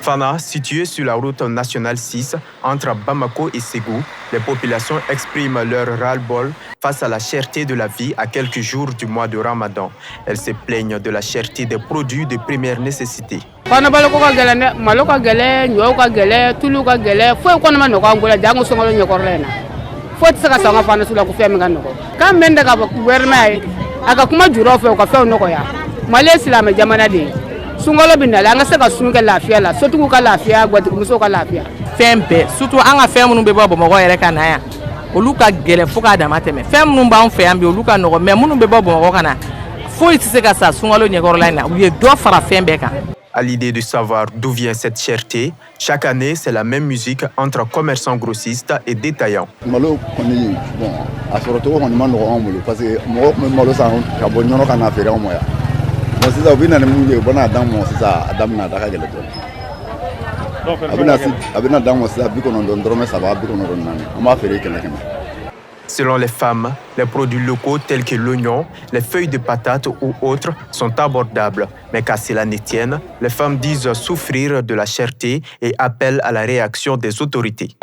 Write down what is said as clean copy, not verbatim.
Fana, située sur la route nationale 6 entre Bamako et Ségou, les populations expriment leur ras-le-bol face à la cherté de la vie à quelques jours du mois de Ramadan. Elles se plaignent de la cherté des produits de première nécessité. Fana baloko ka gɛlɛn dɛ, malo ka gɛlɛn, ɲɔw ka gɛlɛn, tulu ka gɛlɛn, foyi kɔni ma nɔgɔ an bolo jango sunkalo ɲɛkɔrɔla in na. Foyi tɛ se ka san an ka fana su la ko fɛn min ka nɔgɔ k'an bɛ da ka fɔ gouvernement ye a ka kuma juraw fɛ u ka fɛnw nɔgɔya. Mali ye silamɛ jamana de ye, sunkalo bɛ nalen, an ka se ka sun kɛ lafiya la, sotigiw ka lafiya, gatigimusow ka lafiya. Fɛn bɛɛ, surtout an ka fɛn minnu bɛ bɔ Bamakɔ yɛrɛ ka na yan, olu ka gɛlɛn fo k'a dama tɛmɛ. Fɛn minnu b'an fɛ yan bi, olu ka nɔgɔn, mais minnu bɛ bɔ Bamakɔ ka na, foyi tɛ se ka san sunkalo ɲɛkɔrɔla in na. U ye dɔ fara fɛn bɛɛ kan. À l'idée de savoir d'où vient cette cherté, chaque année, c'est la même musique entre commerçants grossistes et détaillants. Malo kɔni, bon, a sɔrɔ cogo kɔni ma nɔgɔ anw bolo parce que mɔgɔw tun bɛ malo san ka bɔ Ɲɔnɔ ka na feere anw ma yan. Bon, sisan u bɛ na ni mun ye, u bɛ n'a d'an ma sisan, a daminɛ a da ka gɛlɛn dɔɔnin. A bɛna a bɛna d'an ma sisan 90 dɔrɔmɛ 3, 94, an b'a feere 100 100. Selon les femmes, les produits locaux tels que l'oignon, les feuilles de patate ou autres sont abordables. Mais qu'à cela ne tienne, les femmes disent souffrir de la cherté et appellent à la réaction des autorités.